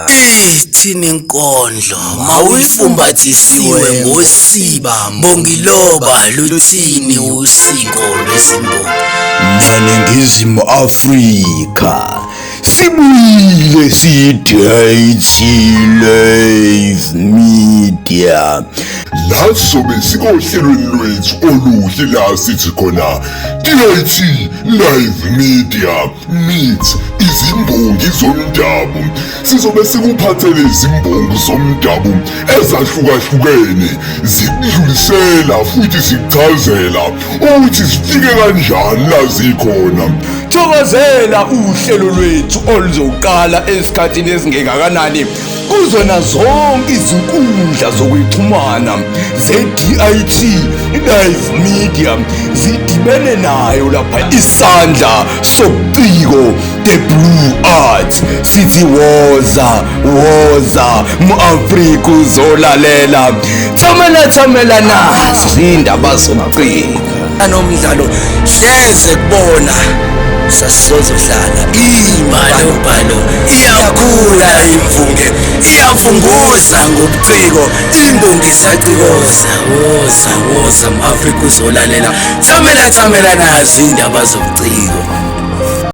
Ithini inkondlo mawuyifumbathisiwe ngosiba mbongiloba luthini usiko lwezimbongi. Mfaningizimu Afrika sibuyile siyi-DIT Live Media. La sizobe sikohlelweni lwethu oluhle la sithi khona DIT Live Media meets izimbongi zomdabu. Sizobe sikuphathele izimbongi zomdabu ezahlukahlukene zikudlulisela futhi zikuchazela ukuthi zifike kanjani la zikhona. Thokozela uhlelo lwethu oluzoqala esikhathini esingengakanani kuzona zonke izinkundla zokuxhumana ze-DIT Live Media zidibene nayo lapha isandla sobuciko The Blue Arts sithi woza woza mu-Afrika uzolalela thamela thamela nazi indaba zobuciko Anomdlalo hleze kubona sasizodlala imbalobhalo iyakhula imvunge iyavunguza ngobuciko imbongi isacikoza woza woza m-Afrika uzolalela thamela thamela nazi indaba zobuciko.